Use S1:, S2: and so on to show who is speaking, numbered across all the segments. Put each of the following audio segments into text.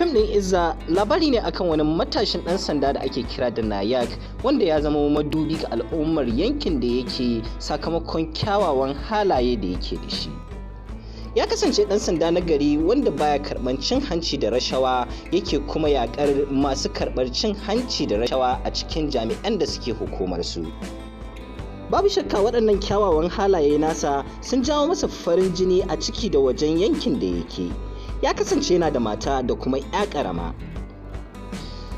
S1: Fim ɗin Izza labari ne akan wani matashin ɗan sanda da ake kira da Nayak, wanda ya zama madubi ga al'ummar yankin da yake sakamakon kyawawan halaye da yake da shi. Ya kasance ɗan sanda na gari wanda baya karɓar cin hanci da rashawa, yake kuma yaƙar masu karɓar cin hanci da rashawa a cikin jami'an da suke hukumar su. Babu shakka waɗannan kyawawan halaye nasa sun jawo masa farin jini a ciki da wajen yankin da yake. Ya kasance yana da mata da kuma 'ya ƙarama.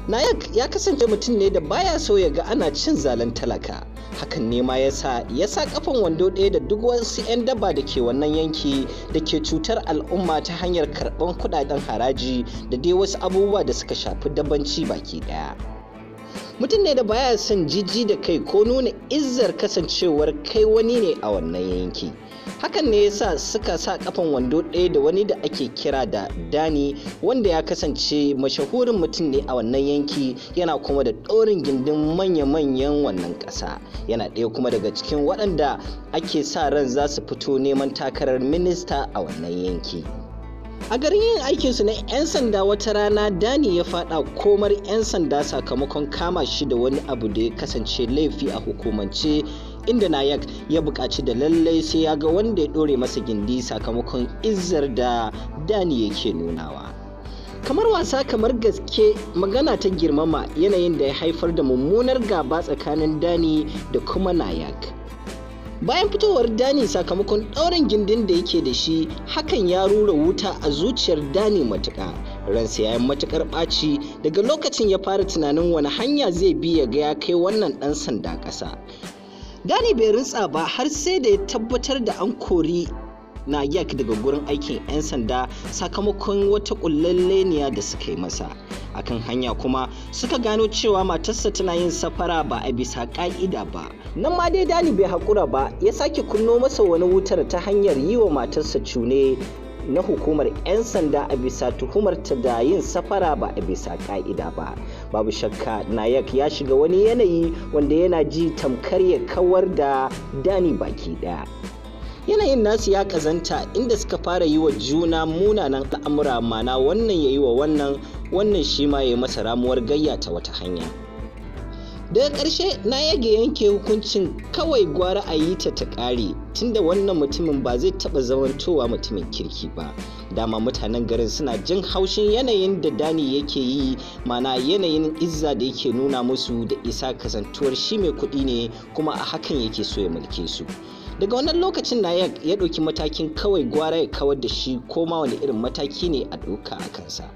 S1: Nayak ya kasance mutum ne da baya so ya ga ana cin zalen talaka. Hakan ne ma yasa ya sa kafan wando ɗaya da duk wasu 'yan daba da ke wannan yanki da ke cutar al'umma ta hanyar karɓan kuɗaɗen haraji da dai wasu abubuwa da suka shafi dabanci baki ɗaya. Mutum ne da baya son jiji da kai ko nuna izzar kasancewar kai wani ne a wannan yanki. Hakan ne yasa suka sa kafan wando ɗaya da wani da ake kira da Dani, wanda ya kasance mashahurin mutum ne a wannan yanki, yana kuma da ɗorin gindin manya-manyan wannan ƙasa. Yana ɗaya kuma daga cikin waɗanda ake sa ran za su fito neman takarar minista a wannan yanki. A garin yin aikinsu na 'yan sanda, wata rana Dani ya fada komar 'yan sanda sakamakon kama shi da wani abu da ya kasance laifi a hukumance, inda Nayak ya buƙaci da lallai sai ya ga wanda ya ɗore masa gindi sakamakon izzar da Dani yake nunawa. Kamar wasa kamar gaske, magana ta girmama yanayin da ya haifar da mummunar gaba tsakanin Dani da kuma Nayak. Bayan fitowar Dani sakamakon ɗaurin gindin da yake da shi, hakan ya rura wuta a zuciyar Dani matuƙa. Ransa ya yi matuƙar ɓaci. Daga lokacin ya fara tunanin wani hanya zai bi ya ga ya kai wannan ɗan sanda ƙasa. Dani bai rintsa ba har sai da ya tabbatar da an kori Nayak daga gurin aikin 'yan sanda sakamakon wata ƙullalleniya da suka yi masa. Akan hanya kuma suka gano cewa matarsa tana yin safara ba a bisa ƙa'ida ba. Nan ma dai Dani bai haƙura ba, ya sake kunno masa wani wutar ta hanyar yi wa matarsa cune na hukumar 'yan sanda a bisa tuhumarta da yin safara ba a bisa ƙa'ida ba. Babu shakka Nayak ya shiga wani yanayi wanda yana ji tamkar ya kawar da Dani baki ɗaya. Yanayin nasu ya kazanta, inda suka fara yi wa juna munanan al'amura, mana wannan ya yi wa wannan, wannan shi ma ya yi masa ramuwar gayya ta wata hanya. Daga ƙarshe na yage yanke hukuncin kawai gwara a yi ta ta ƙare, tunda wannan mutumin ba zai taɓa zamantowa mutumin kirki ba. Dama mutanen garin suna jin haushin yanayin da Dani yake yi, mana yanayin izza da yake nuna musu da isa, kasantuwar shi mai kuɗi ne kuma a hakan yake so ya mulke su. Daga wannan lokacin Nayak ya ɗauki matakin kawai gwara ya kawar da shi, ko ma wani irin mataki ne a ɗauka a kansa.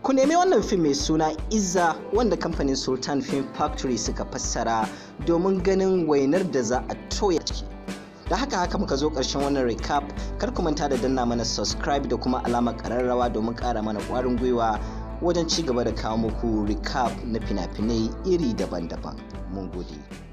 S1: Ku nemi wannan fim mai suna Izza, wanda kamfanin Sultan Film Factory suka fassara, domin ganin wainar da za a toya ciki. Da haka muka zo ƙarshen wannan recap. Kar ku manta da danna mana subscribe da kuma alamar ƙararrawa domin ƙara mana ƙwarin gwiwa wajen ci gaba da kawo muku recap na fina-finai iri daban-daban. Mun gode.